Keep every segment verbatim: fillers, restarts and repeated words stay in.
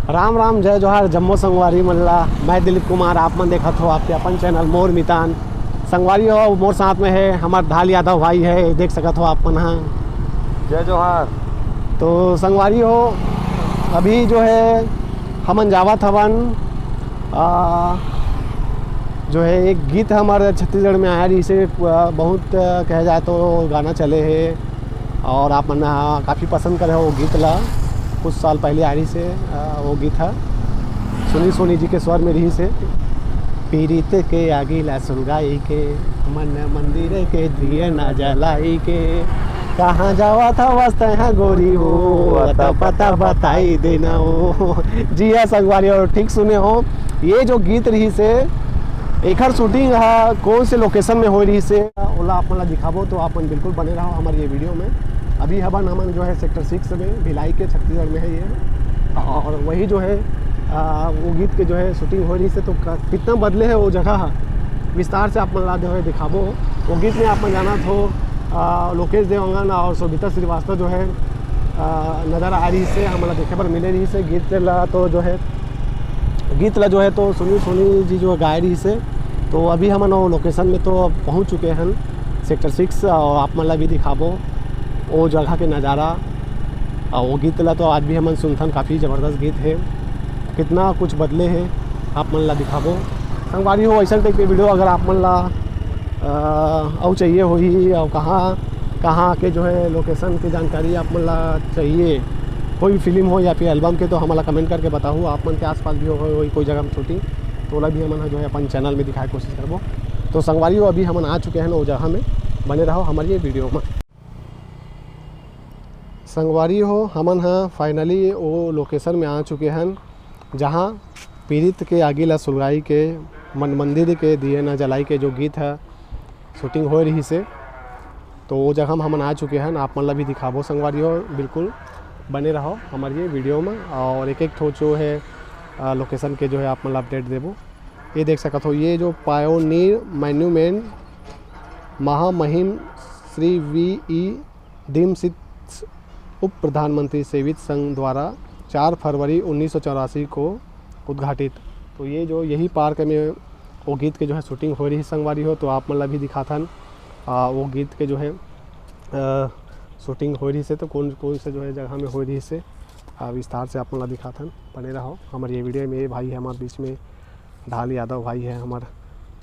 राम राम, जय जोहार, जम्मो संगवारी मन ला। मैं दिलीप कुमार, आप मन देखत हो आपके अपन चैनल मोर मितान। संगवारी हो, मोर साथ में है हमार ढाल यादव भाई है, देख सकत हो आप मन हा। जय जोहार। तो संगवारी हो, अभी जो है हमन जावत हवन, आ, जो है एक गीत हमारे छत्तीसगढ़ में आया रहिसे, आ, बहुत, आ, कहे जाए तो गाना चले है और आप मन हा काफ़ी पसंद करे हो वो गीत ला। कुछ साल पहले आ रहिसे, आ, वो गीत है सुनील सोनी जी के स्वर में रहिसे। पीरित के आगी ला सुलगाई के, मन मंदिर के दिए ना जलाई के, कहाँ जावा था वास्ते हैं गोरी हो, अता पता बताई देना हो। जी हाँ संगवारी, और ठीक सुने हो, ये जो गीत रहिसे एखर शूटिंग हा कौन से लोकेशन में हो रहिसे, ओला आप मन ला दिखाबो, तो आप मन बिल्कुल बने रहो हमारे ये वीडियो में। अभी हवन हमन जो है सेक्टर सिक्स में, भिलाई के, छत्तीसगढ़ में है ये। और वही जो है, आ, वो गीत के जो है शूटिंग हो रहिसे, तो क-, कितना बदले है वो जगह हा, विस्तार से आप मन ला जो है दिखाबो। वो गीत में आप मन जानत हो, आ, लोकेश देवांगन और शोभिता श्रीवास्तव जो है, आ, नजर आ रहिसे, हमन ला देखे बर मिले रहिसे। गीत ला तो जो है, गीत ला जो है तो सुनील सोनी जी जो गाए रहिसे। तो अभी हमन वो लोकेशन में तो पहुंच चुके हैं, सेक्टर सिक्स, और आप मन ला भी दिखाबो वो जगह के नज़ारा। और वो गीत ला तो आज भी हमन सुनथन, काफ़ी ज़बरदस्त गीत है। कितना कुछ बदले है, आप मन ला दिखाबो। संगवारी हो, ऐसा टाइप के वीडियो अगर आप मन ला, अ, अउ चाहिए होही, और कहाँ कहाँ के जो है लोकेशन की जानकारी आप मन ला चाहिए, कोई भी फिल्म हो या फिर एल्बम के, तो हमन ला कमेंट करके बताहू। आप मन के आसपास भी हो, हो कोई जगह में शूटिंग, तो ओला भी हमन ह जो है अपन चैनल में दिखाए के कोशिश करबो। तो संगवारी हो, अभी हमन आ चुके हैं वो जगह में, बने रहो हमारी ये वीडियो में। संगवारी हो, हमन ह फाइनली वो लोकेशन में आ चुके हैं, जहाँ पीरित के आगी ला सुलगाई के, मन मंदिर के दिए न जलाई के जो गीत है, शूटिंग होए रहिसे। तो वो जगह में हमन आ चुके हैं, आप मन ला भी दिखाबो संगवारी हो, बिल्कुल बने रहो हमारे ये वीडियो में। और एक एक ठो जो है, आ, लोकेशन के जो है आप मन ला अपडेट देबो। ये देख सकत हो, ये जो पायोनियर मॉन्यूमेंट महामहिम श्री वी ई दीमसित उप प्रधानमंत्री सेवित संघ द्वारा चार फरवरी उन्नीस सौ चौरासी को उद्घाटित। तो ये जो यही पार्क में वो गीत के जो है शूटिंग हो रही संगवारी हो, तो आप मन ला भी दिखाथन, आ, वो गीत के जो है, आ, शूटिंग हो रही से, तो कौन कौन से जो है जगह में हो रही से, आ, विस्तार से आप मन ला दिखाथन। बने रहो हमारे ये वीडियो में। ये भाई है हमारे बीच में, ढाल यादव भाई है, हमार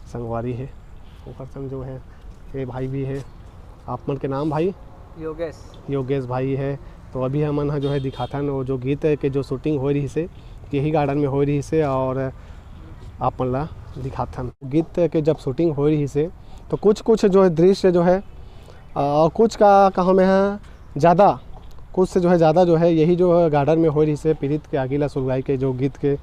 संगवारी है, ओकर संग जो है ये भाई भी है। आप मन के नाम भाई? योगेश। योगेश भाई है। तो अभी हमन ह जो है दिखाथन वो जो गीत के जो शूटिंग हो रही से, यही गार्डन में हो रही से, और आप मन ला दिखाथन गीत के जब शूटिंग हो रही से, तो कुछ कुछ जो है दृश्य जो है, अ, और कुछ का कहा में है ज़्यादा, कुछ से जो है ज़्यादा जो है यही जो है गार्डन में हो रही से, पीरित के आगी ला सुलगाई के जो गीत के, अ,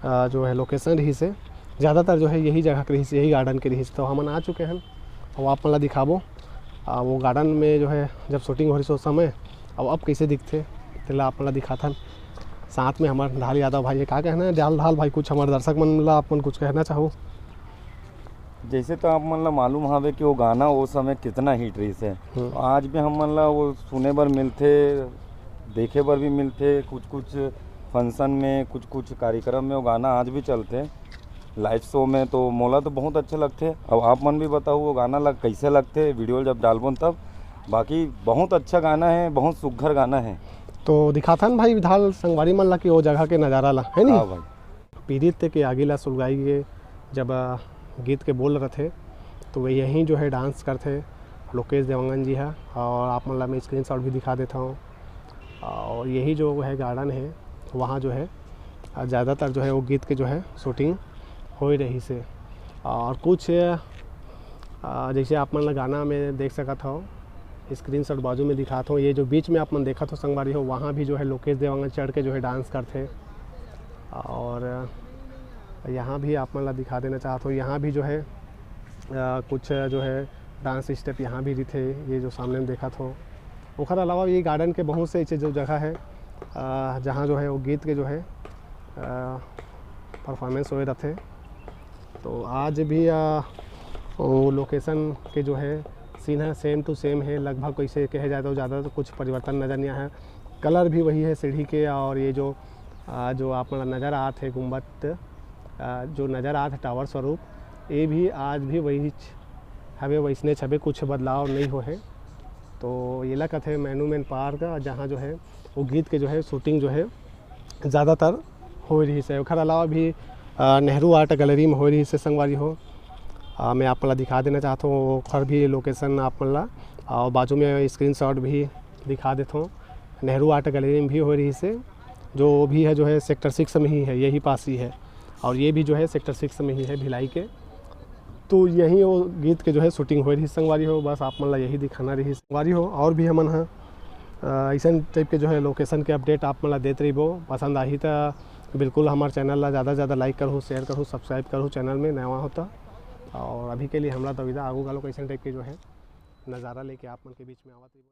जो है लोकेशन रही से, ज़्यादातर जो है यही जगह के रही से, यही गार्डन के रही से। तो हमन आ चुके हैं, अब आप मन ला दिखाबो, आ, वो गार्डन में जो है जब शूटिंग हो रही से उस समय, अब अब कैसे दिखथे, तेला आप मन ला दिखाथन। साथ में हमार ढाल यादव भाई है, का कहना है ढाल, ढाल भाई, कुछ हमारे दर्शक मन ला आप मन कुछ कहना चाहो? जैसे तो आप मन ला मालूम हवे कि वो गाना वो समय कितना हिट रहिस है। हम्म। तो आज भी हमन ला वो सुने बर मिलथे, देखे बर भी मिलथे, कुछ कुछ फंक्शन में, कुछ कुछ कार्यक्रम में वो गाना आज भी चलथे, लाइव शो में। तो मोला तो बहुत अच्छा लगथे। अब आप मन भी बताओ वो गाना ला कैसे लगथे, वीडियो जब डालबोन तब। बाकी बहुत अच्छा गाना है, बहुत सुघर गाना है। तो दिखाथन भाई विधाल संगवारी मन ला कि वो जगह के नज़ारा ला, है नी? हाँ भाई। पीरित के आगी ला सुलगाई के जब, अ, गीत के बोल रथे, तो वे यहीं जो है डांस करथे लोकेश देवांगन जी हा। और आप मन ला मैं स्क्रीनशॉट भी दिखा देता हूँ। और यही जो है गार्डन है, वहाँ जो है, अ, ज़्यादातर जो है वो गीत के जो है शूटिंग हो ही रही से। और कुछ, अ, जैसे आप मन ला गाना में देख सकत हो, स्क्रीनशॉट बाजू में दिखात हो, ये जो बीच में आप मन देखत हो संगवारी हो, वहाँ भी जो है लोकेश देवांगन चढ़ के जो है डांस करथे। और यहाँ भी आप मन ला दिखा देना चाहत हो, यहाँ भी जो है, अ, कुछ जो है डांस स्टेप यहाँ भी रहिथे, ये जो सामने में देखत हो। ओखर अलावा ये गार्डन के बहुत से ऐसे जो जगह है, अ, जहाँ जो है वो गीत के जो है, अ, परफॉर्मेंस होए रथे। तो आज भी, अ, वो लोकेशन के जो है सीन है, सेम टू सेम है लगभग। कैसे कहे जाए तो ज़्यादा तो कुछ परिवर्तन नज़र नहीं आया है। कलर भी वही है सीढ़ी के, और ये जो आ, जो आप मन ला नजर आत हे गुम्बद, आ, जो नजर आत हे टावर स्वरूप, ये भी आज भी वही हवे, वैसने हवे, कुछ बदलाव नहीं हो हे। तो येला कथे मॉन्यूमेंट पार्क, जहाँ जो है वो गीत के जो है शूटिंग जो है ज़्यादातर हो रही से। ओखर अलावा भी आ, नेहरू आर्ट गैलरी में हो रही से संगवारी हो। आ, मैं आप मन ला दिखा देना चाहता हूँ ओखर भी लोकेशन आप मन ला, और बाजू में स्क्रीनशॉट भी दिखा देता हूँ। नेहरू आर्ट गैलरी में भी हो रही से, जो भी है जो है सेक्टर सिक्स में ही है, यही पास ही है, और ये भी जो है सेक्टर सिक्स में ही है भिलाई के। तो यही वो गीत के जो है शूटिंग हो रही संगवारी हो। बस आप मन ला यही दिखाना रही संगवारी हो। और भी हमन ह अ, ऐसन टाइप के जो है लोकेशन के अपडेट आप मन ला देत रहिबो। पसंद आही त बिल्कुल हमार चैनल ला ज़्यादा से ज़्यादा लाइक करहु, शेयर करहु, सब्सक्राइब करहु चैनल में नवा होता। और अभी के लिए हमला तो विदा, आगू घलो कैसन टाइप के जो है नज़ारा लेके आप मन के बीच में आवत रहिबो।